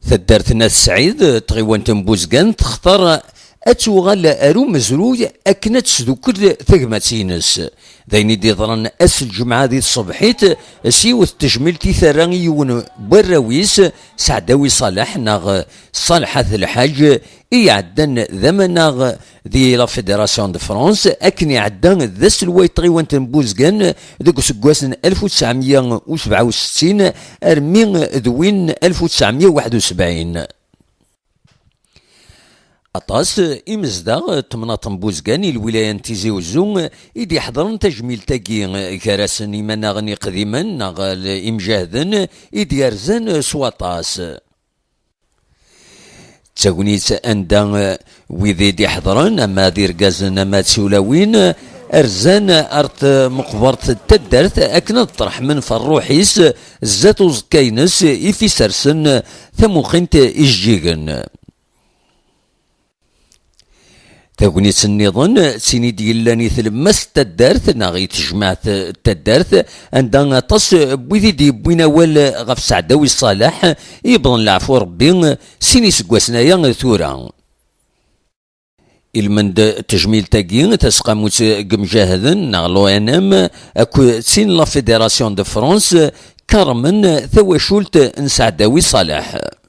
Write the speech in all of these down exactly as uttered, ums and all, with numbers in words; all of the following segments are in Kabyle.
Taddart n At Sɛid, tɣiwant n Buzgan, textar ad tuɣal ar umezruy akken ad tesdukkel tagmat-ines. D ayen i d-yeḍran ass n lǧemɛa di tṣebḥit, s yiwet n tejmilt i terra i yiwen n warraw-is, Saɛdawi Ṣaleḥ neɣ Ṣalḥat Lḥaǧ, i iɛeddan d amanaɣ di la Fédération de France, akken iɛedda d aselway n tɣiwant n Buzgan deg useggas n alef u tesɛemya u sebɛa u settin armi d win n alef u tesɛemya u waḥed u sebɛin. Aṭas imezdaɣ n temnaḍt n Buzgan i lwilaya n Tizi Uzzu i d-iḥeḍren tajmilt-agi, gar-asen imanaɣen iqdimen neɣ imjahden i d-yerzan s waṭas. D tagnit anda wid i d-iḥeḍren, ama d irgazen ama d tulawin, rzan ar tmeqbert n taddart akken ad ṭṭreḥmen ɣef ṛṛuḥ-is zdat uẓekka-ines i f-isersen tamuxint ijeǧǧigen. Tagnit nniḍen d tin i d-yellan i tlemmast n taddart neɣ i tejmaɛt n taddart, anda aṭas n wid i d-yewwin awal ɣef Saɛdawi Ṣaleḥ, yewweḍ leɛfu Ṛebbi sin iseggasen aya tura. Ilmend n tejmilt-agi, taseqqamut n yimjahden neɣ l'O N M akked tin n la Fédération de France, kerrmen tawacult n Saɛdawi Ṣaleḥ.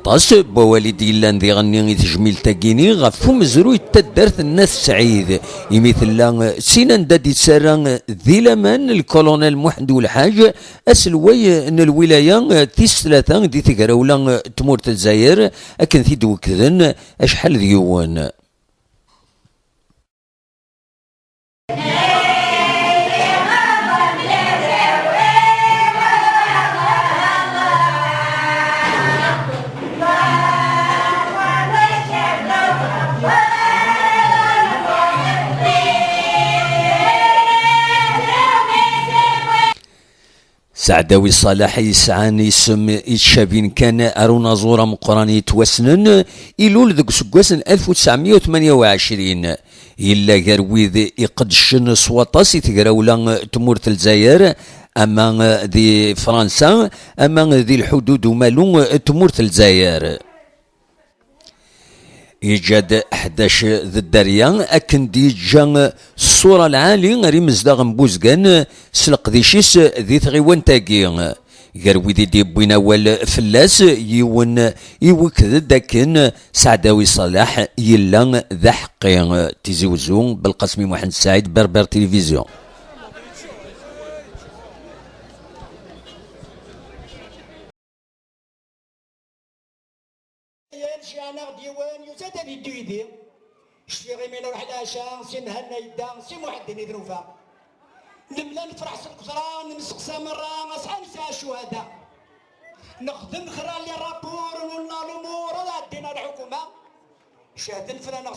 Aṭas n wawal i d-yellan diɣenni i tejmilt-agi-ni ɣef umezruy n taddart n At Sɛid, imi tella d tin anda d-ittarra di laman lkulunel Muḥend Ulḥaǧ, aselway n lwilaya tis tlata di tegrawla n tmurt n Lezzayer, akken t-id-wekkden acḥal d yiwen. Saɛdawi Ṣaleḥ yesɛan isem ittcabin kan ar unaẓur ameqqran yettwassnen, ilul deg useggas n alef u tesɛemya u tmanya u ɛecrin. Yella gar wid iqeddcen s waṭas i tegrawla n tmurt n Lezzayer, ama di Fransa, ama di lḥudud umalu n tmurt n Lezzayer. Yeǧǧa-d ḥdac d dderya akken d-yeǧǧa ṣṣura lɛali ar imezdaɣ n Buzgan s leqdic-is di tɣiwant-agi. Gar wid i d-yewwin awal fell-as, yiwen iwekked-d akken Saɛdawi Ṣaleḥ yella d aḥeqqi. Tizi Wezzu, Belqasem Muḥend Saɛid, Berber Télévision. Yan, ceɛneɣ-d yiwen, yusa-d ad yeddu yid-i. Cfiɣ imi nruḥ leɛca, si Mhenna yedda, si Muḥeddin i d-nufa. Nemla nefreḥ s lqeḍran, nesteqsa merra, acḥal nesɛa ccuhada. Nexdem kra n les rapports, nunna lumuṛ, ad ɛeddin ar lḥukuma. Cehden fell-aneɣ